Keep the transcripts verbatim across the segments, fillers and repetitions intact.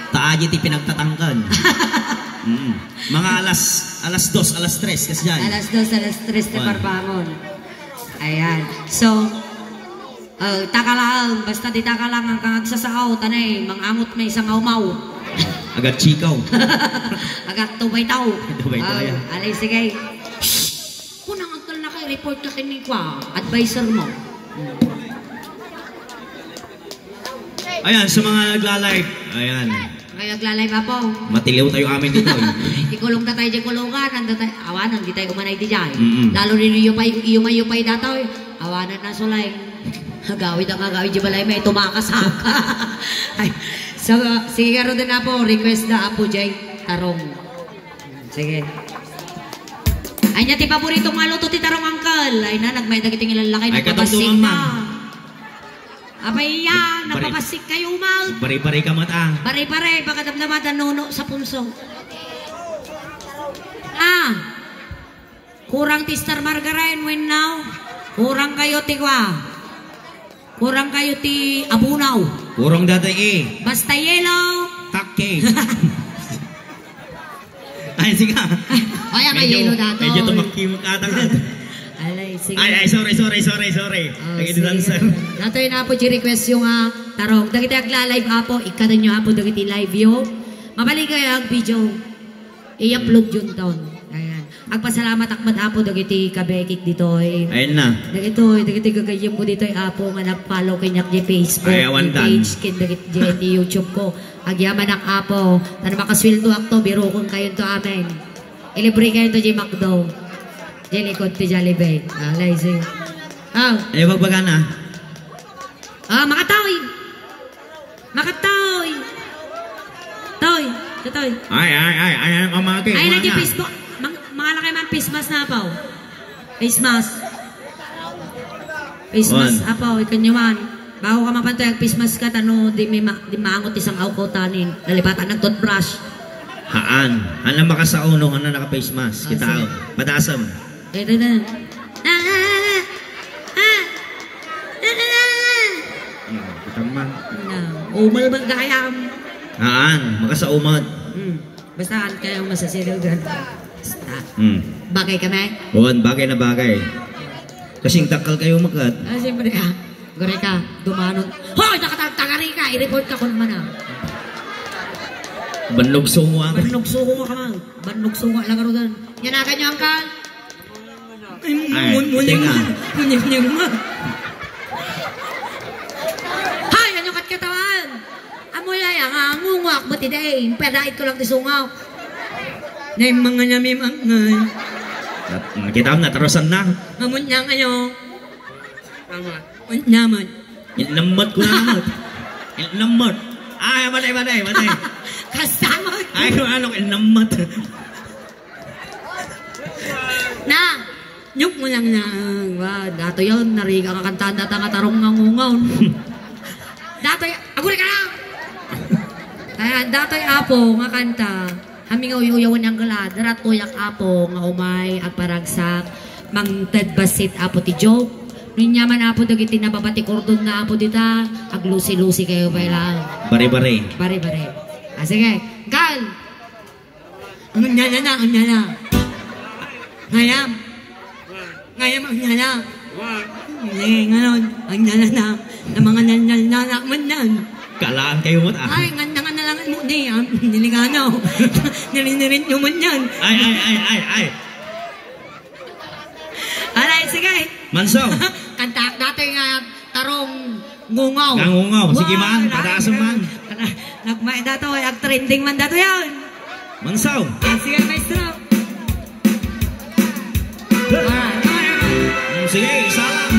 Ta adi ti pinagtatangken. Mm. Mga alas, alas dos, alas tres, kasdiay. Alas dos, alas tres ti parbangon. Ayan. So, uh, taka laeng, basta di taka lang ang kangagsasao, tanay, mangangot may isang aumaw. Agat chikaw. Agat tubay tao. Tubay tao, yan. Alay, sige. Kunang agkal na kay report ka kini kwa, advisor mo. Ayan, sa mga nagla-live. Ayan. Kayo agla-live, apo. Matiliw tayo amin dito, eh. Ikulong na tayo di kulungan, anda tayo, awanan, di tayo umanay di dyan. Mm-mm. Lalo rin yung pay, yung may yung pay datoy. Awanan na sulay. Gawid ang gawid di balay may tumakas ha. Ay, so, sige, karo din, apo, request na, apo, Jay Tarong. Sige. Ay, niya ti paborito nga luto ti tarong, uncle. Ay na, nagmayda kiti nga lalaki, ay, nagpapasig katungtungan, na. Ma'am. Apay iya, nagpapasig kayo, ma'am. Bari-bari ka mata. Bari-bari, baka damdama da nuno sa pulso. Ah. Kurang ti Star Margarine, when now? Kurang kayo ti kwa. Kurang kayo ti abunaw. Kurang dati eh. Basta yellow. Takke. Ay, sige. Ay, ang medyo, yellow dato. Medyo tumakimot ata ka. Alay, sige. Ay, ay, sorry, sorry, sorry, sorry. Oh, sige, dancer. Datoy na po, request yung, ah, tarong. Dagiti agla-live, apo, ikkadan nyo, apo, dagiti live yo. Mabalik kayo ang video. I-upload yun taon. Ayan. Agpasalamat ak met, apo, dagiti kabekik ditoy. Ayan na. Dagitoy, dagiti gagayyem ko ditoy, apo, nga nag-follow kaniak di Facebook, ay, awan di tan. Page, ken dagiti di YouTube ko. Agyamanak, apo. Tan makasweldo ak to, birokon kayon to amin. Ilibre kayon to di McDo. Di likod ti Jollibee. Ah, lazy. Ah. Ay, bagbagana. Ah, makatawi. Makatoy! Toy! Toy! Ay, ay, ay, ay, ay, mamaki. Ay, na di Facebook. Mang, mga lakay man, Christmas na, apaw. Christmas. Christmas, apaw, ikanyo man. Bago ka mapantoy, ag-Christmas ka, tano, di may ma, di maangot isang awkaw tanin. Nalipatan ng toothbrush. Haan. Ano makasauno, ano naka-face mask? Ah, kita, sige. Padasam. Daytoy na. Ah, ah, ah, ah. Ah, ah, ah. Hmm, kita man. Na, umal man gayam. Haan, makasaumat. Hmm. Basta an kayo masasirigan. Basta. Hmm. Bagay kami? Wan, bagay na bagay. Kasing takal kayo makat. Ah, siyempre, ah. Gure ka, dumanon. Hoy, nakatagtagari ka, i-report ka kung naman, ah. Bannog sungo ako. Bannog sungo ka, man. Bannog sungo lang, arudan. Yan, akan yung angkal. Ay, ay, mun-, mun-, tenga. Mun-, mun-, mun-, mun-, Hay, ano kat katawan? Amoy ay, ang angungwak, buti day. Padait ko lang ti sungaw. Nay, mga nami, mga. Nat-, nakita mo, natarusan na. Ngamon niya ngayon. Tama. Naman. Inammat ko naman. Inammat. Ay, matay, matay, matay. Kasama. Ay, ano, inammat. Na, nyuk mo lang na, wa, dato yon, nariga nga kantaan data nga tarong nga ngungaw. Dato y-, aguri ka na! Kaya dato y-, apo, nga kanta, hami nga uyo-uyawan yang gala, darat uyak apo, nga umay, agparagsak, mangted basit apo ti joke. Nunyaman apo dagiti nababa ti kordon na apo dita, aglusi-lusi kayo pa ila. Bare-bare. Bare-bare. Ah, sige. Gal! Ang nyana na, ang nyana. Ngayam. Ngayam ang nyana. Ne, ngayon, ang nyana na. Na mga nalnal na anak man nan. Kalaan kayo mo, ah. Ay, nganda nga na lang mo, ne, ah, niligano. Nilinirit nyo man yan. Ay, ay, ay, ay, ay. Alay, sige. Manso. Kantaak dati nga tarong ngungaw. Nga ngungaw. Sige man, pataas man. Nagmay dato, ay ag-trending man dato yan. Manso. Ah, sige, maestro. Ah, ah, ah. Mm, sige, isa lang.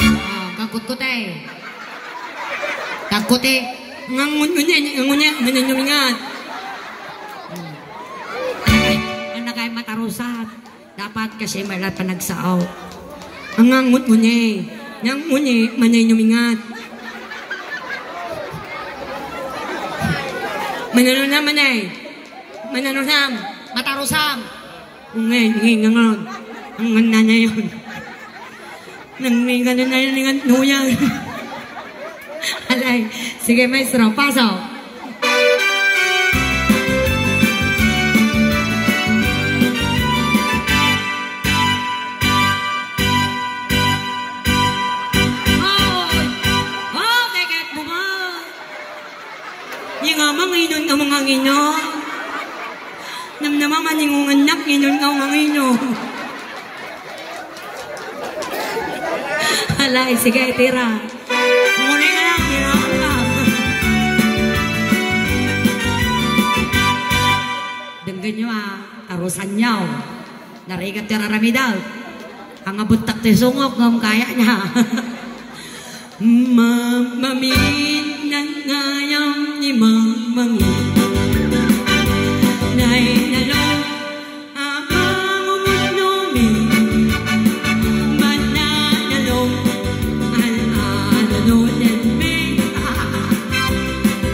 Ah, kagkutkuti. Kagkuti. Ngangunya, ngangunya, nganyan yung ingat. Ay, ang nagay matarusan. Dapat kasi may lahat panagsao. Ang ngangot mo ni. Nang mo ni, manay numingat. Mananunam, manay. Mananunam. Matarusam. Ungay, ngingangan. Ang nananayon. Nang may ganun na yun, ngan nuyan. Alay. Sige, maestro. Paso. Hoy! Oh, keket mo ba? Ni nga manginon nga mga ngino. Namnama maningungan nak, nginon nga mga ngino. Alay, sige, tira. Muli na lang, tira ka. Denggen nyo, ah, tarusan nyo. Narigat ti ar-aramidek. Ang abuttak ti sungok, ngem kaya niya. Mamamit nangayam ni Mamangit. Nay nalo, amang umudno mi. Mananalo, al-alalo den mi.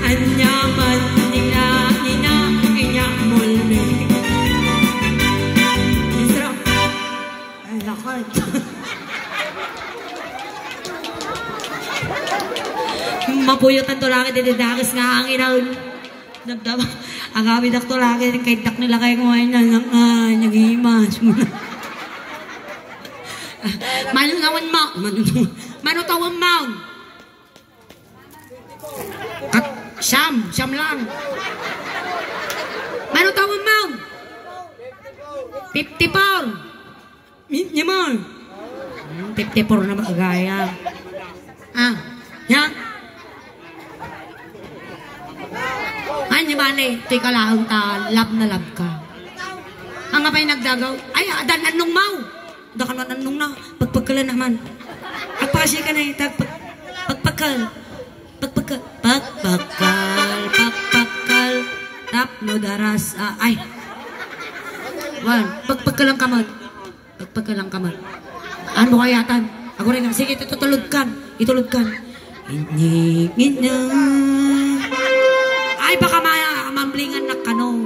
Anyaman nila nina inyakmol mi. Isra. Ay, lakad. Mapuyotan to langit iti dakes nga hangin, ah. Nagdama-, agawidak to langit, kaydak ni lakay ko, ay, na, na, na, nagimas. Mano nawan mo? Mano, mano tawon mo? Kat-, siyam, siyam lang. Mano tawon mo? Fifty-four. Mi-, ni mo. Hmm, fifty-four na magaya. Ah, ya? Ay, ni bale, ito'y kalaang ta, love na love ka. Ang apay nagdagaw, ay, adan annong mau. Dakanon annong na, pagpagkalan naman. Agpakasi ka na, eh, tag-, pag-, pagpagkal. Pagpagka-, pagpagkal, pagpagkal. Tapno daras, ah, ay. Wan, pagpagkalan ka man. Pagpagkalan ka man. Ano kaya tan? Ako rin, sige, tutulod kan. Itulod kan. Inyingin na. Ay, baka ma-, mamblingan na kano.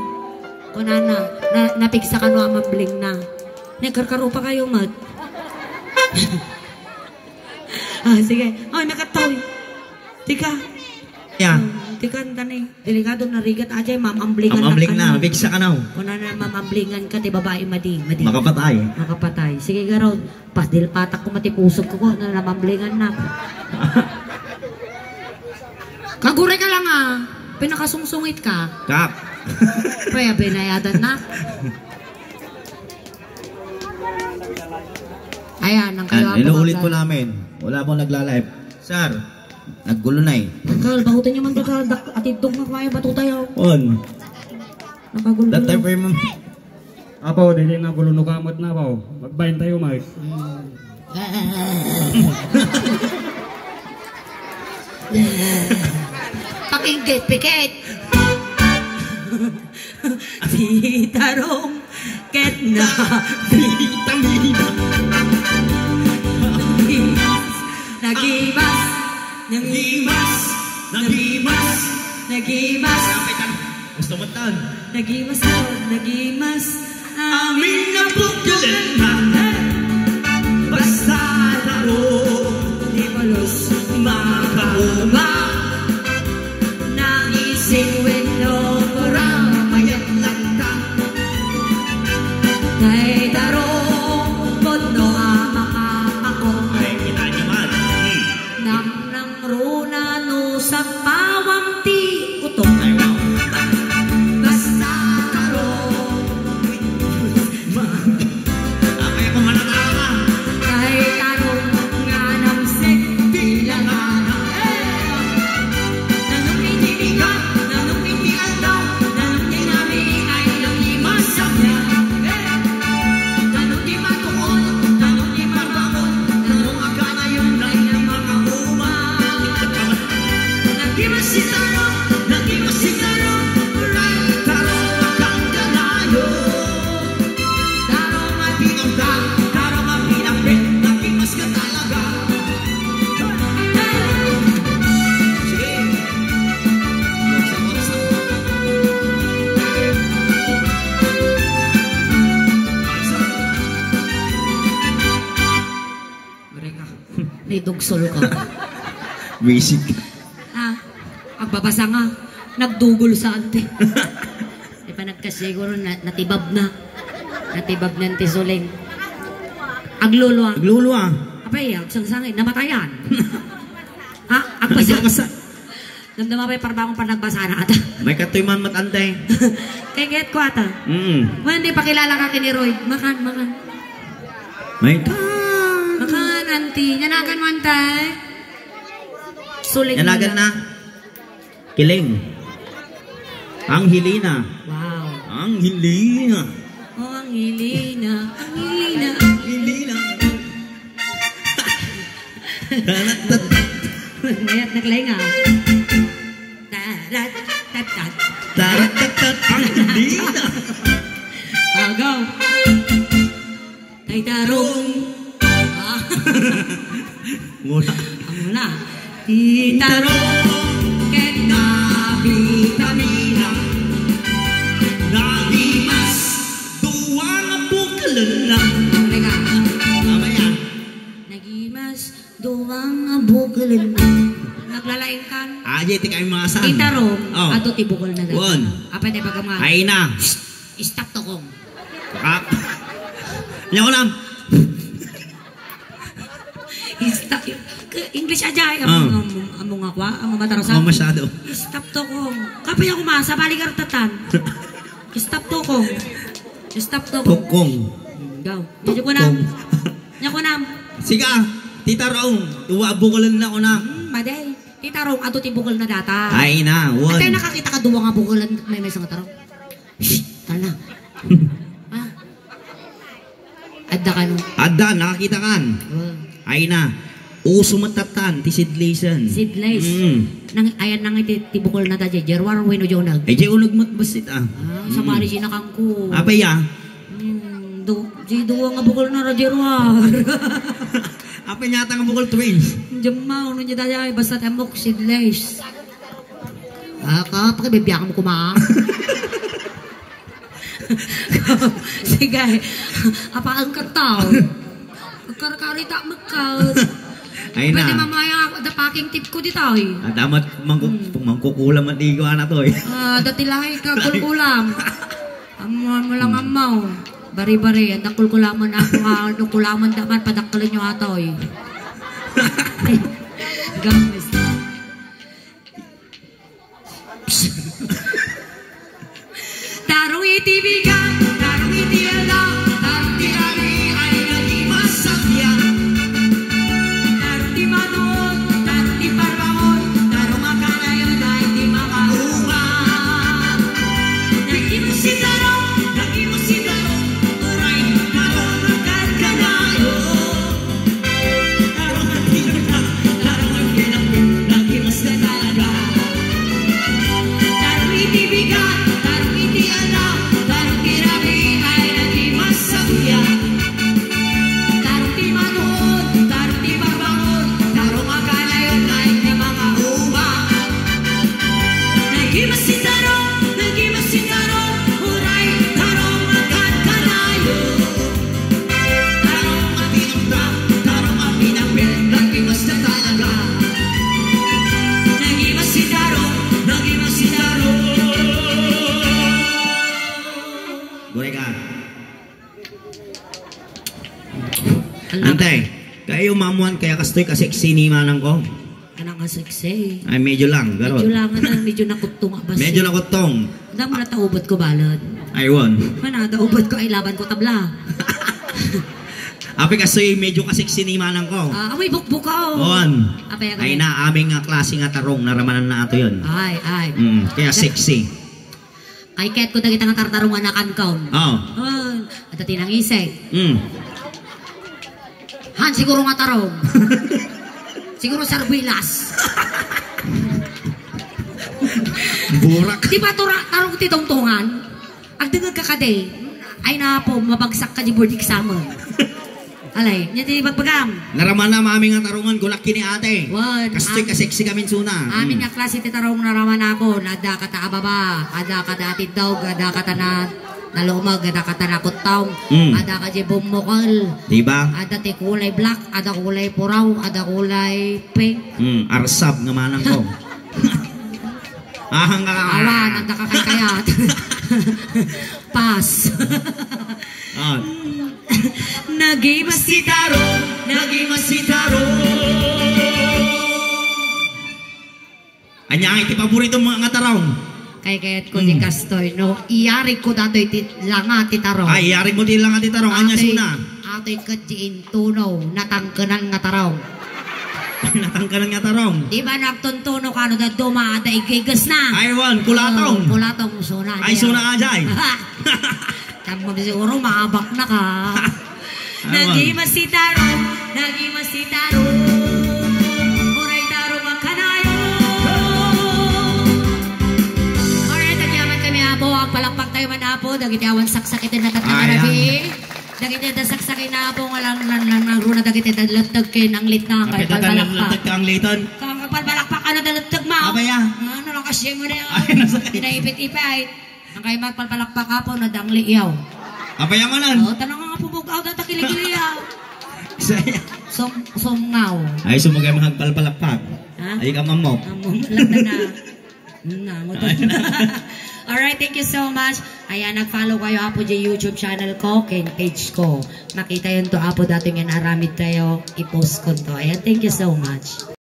Kunana, na, napigsa kano ang mambling na. Nagkarkaro pa kayo, mat. Ah, sige. Ay, nakataw. Tika. Ya. Hmm, tika, tani. Delikado na rigat, ajay, mamamblingan Mamambling na, na. Bigsa ka na. Kuna na, mamamblingan ka, ti babae, madi, madi. Makapatay. Makapatay. Sige, garod. Pas, dilpatak ko, mati pusog ko, ko, na, namamblingan na. Kagure ka lang, ah. Pinakasungsungit ka. Kak. Kaya binayadan na. Ayan, ang kayo. Ah, inuulit ko namin. Wala pong nagla-live. Sir, naggulo na eh. Kal, bahutan nyo man to sa dak-, atidog na kaya bato tayo. On. Nakagulo That na. Time frame. Apo, dili na gulo no kamot na, apo. Magbayan tayo, Mike. Pakinggan, pikit. Ti tarong ket na vitamina. Nagimas, nagimas, nagimas, nagimas. Gusto mo tan? Nagimas ako, nagimas. Amin na puggalan na. Basta taro, di palos makauma. Naising wenno, para mayat lang ta. Kay taro, pudno a makapako. Ay, kita niyo man. Hmm. Nang, nang runa no sagpawam ti utok. Ay, wow. Basta taro. Ma-, ah, kaya ko May dugsol ka. Basic. Ah, agbabasa nga. Nagdugol sa ante. Di pa nagkas-, siguro na, natibab na. Natibab na ti suling. Aglulua. Aglulua. Apay, agsangsangit. Namatayan. Ha? Agbasa. Agbasa. Damdama pay parbangon pa nagbasa na ata. May katoy man met, ante. Kay get ko ata. Mm. Wen, di pakilala ka kini Roy. Makan, makan. May ka. Makan, auntie. Nanagan mo, ante. Suling. Nanagan na. Kiling. Angelina. Wow. Angelina. Oh, Angelina. Angelina. Angelina. Taratat. Mayat na kalay nga. Tarat, tat, tat. Taratat, Angelina. Ah, go. Tay Tarong. Ah. Mula. Ang mula. Ti Tarong ket nabitamina. Nagimas dua nga bukelenna. Teka. Mamaya. Nagimas dua nga bukelenna. Naglalaing kan. Ah, di, ti kami mga asan. Ti Tarong, oh, ato ti bukelna data. Wen. Apay ti pagkamahal? Ay na. Stop to, Kong. Ah. Nya ko lang. Stop. English aja, ay, amo, ah, amo, amo nga kwa, amo matarusan. Oh, masyado. Stop to, Kong. Kapay ako masa, balik artatan. Stop to, Kong. Stop to, Kong. Tukong. Go. Medyo ko na. Tukong. Nya ko na. Siga, ti Tarong, dua bukelenna ko na. Hmm, maday. Ti Tarong, ato ti bukelna data. Ay na, wen. Atay nakakita ka dua nga bukelen, may, may isang Tarong. Shh! Tala. Ah. Adda kano? Adda, nakakita kan. Oh. Ay na. Uso met tattan, ti seedless-en. Seedless. Mm. Nang, ayan nang iti, ti bukelna da, jay, Jerwar, wenno jay uneg? Ay, jay uneg met bassit, ah. Ah, sabali, mm, sinakan ko. Apay, ah? Hmm, du-, jay dua nga bukelna da, Jerwar. Apay, nia ta nga bukol twins? Jay, ma, ano niya da, jay, basta ti ammok, seedless. Ah, ka, pakibibiyakan mo kuma. Sige. Apakan ka tao. Karkarita magkaon. Ay na. Pwede mamaya ako, da packing tip ko dito eh. At amat mangku-, hmm, mangkukulam at igo ana to eh. Ah, dati lahi ka kulkulam. Amo mo lang amaw. Bari-bari, ang kulkulaman ako nga, ano, kulaman daman, padakkelan nyo ato eh. Gamis. Tarong iti bigat, tarong iti ala, tarong ti rabii ay nagimas-sabian. Tarong ti manuot, tarong ti parbangon, tarong a kanayon ay ti makauma. Nagimas ti tarong, nagimas ti tarong, uray, tarong a kankanayon. Tarong a pinagda, tarong a pinagda, nagimas na talaga. Tarong iti bigat, tarong iti ala, tarong ti rabii ay nagimas-sabian. Tarong ti manuot, tarong ti parbangon, tarong a kanayon ay ti makauma. Nagimas ti tarong, nagimas ti tarong, uray, tarong a kankanayon. Tarong a pinagda, tarong a pinagpet, nagimas na talaga. Nagimas si tarong, nagimas si tarong. Gureka. Antay, kayo mamuan kaya kastoy ka sexy ni manang ko? Anak nga sexy. Ay, medyo lang, garot. Medyo lang, ano, medyo nakuttong nga basi. Medyo nakuttong. Damo na taubot ko, balon. Ay, won. Mana, taubot ko, ay, laban ko, tabla. Api kastoy, medyo ka-sexy ni manang ko. Ah, amoy bukbukaw. Won. Apay, ay, na, aming nga klase nga tarong, naramanan na ato yun. Ay, ay. Mm, kaya sexy. Ay, ket ko dagita nga tartarong nga nakankaon. Oo. Oh, adda ti nangisig. Mm. Han, siguro nga tarong. Siguro sarbuelas. Burak. Di ba tura-, tarong ti tungtungan? Agdengeg ka kadi. Ay, napo, mabagsak ka di board exam. Alay, nya ti bagbagam. Naramana, mami nga tarungan, gulak kini ate. Wan, kastoy am-, ka-sexy kami suna. Amin, hmm, nga klase ti tarong naramanakon, adda kata ababa, adda kata atiddog, adda kata na Nalumag, adda katan a kuttong. Mm. Adda kadi bummukel. Di ba? Adda ti kulay black, adda kulay puraw, adda kulay pink. Mm, arsab nga manang ko. Ahang ka. Awan, adda ka kay kayat. Pass. Ah. Nagimas ti tarong, nagimas ti tarong. Ania ngay ti paborito mo nga tarong? Kay kayat ko Hmm. ni kastoy, no? Iyarig ko datoy ti langa ti tarong. Ay, iyarig mo ti langa ti tarong. Ania Atoy, suna? Atoy ket ti intuno, natangkenan nga tarong. Natangkenan nga tarong. Di ba nagtuntuno ka no dadduma, adda igiges na? Ay, wan, kulatong. Oh, kulatong suna Ay, niya. Suna ajay. Tammo siguro, maabak na ka. Ay, wan. Nagimas ti tarong, nagimas ti tarong. Uray tarong a kanayon. Alright, agyaman kami, Apo. Agpalakpak tayo man, Apo. Dagiti awan saksak iti natatangarabi. Ayan. Dagiti da saksak ina, Apo, nga lang, lang, lang, lang, runa dagiti da letteg ken anglit na, Apay, agpalpalakpak. Letteg ka anglitan. Kung agpalpalakpak, ano da letteg, ma? Abaya. Ano lang kasi mo na yun? Ay, nasakit. Pinaipit-ipit. Ang kayo magpalpalakpak, Apo, nadangli yaw. Abaya manan. Oh, tanong nga pumug-aw, data kilikili yaw. Saya. Sum-, sumngaw. Ay, sumugay mahagpalpalakpak. Ha? Ay, kamamok. Among, lang na. Na, mo to. Alright, thank you so much. Ayan, nag-follow kayo, Apo, di YouTube channel ko, ken page ko. Makita yun to, Apo, dati nga aramid tayo, i-post ko to. Ayan, thank you so much.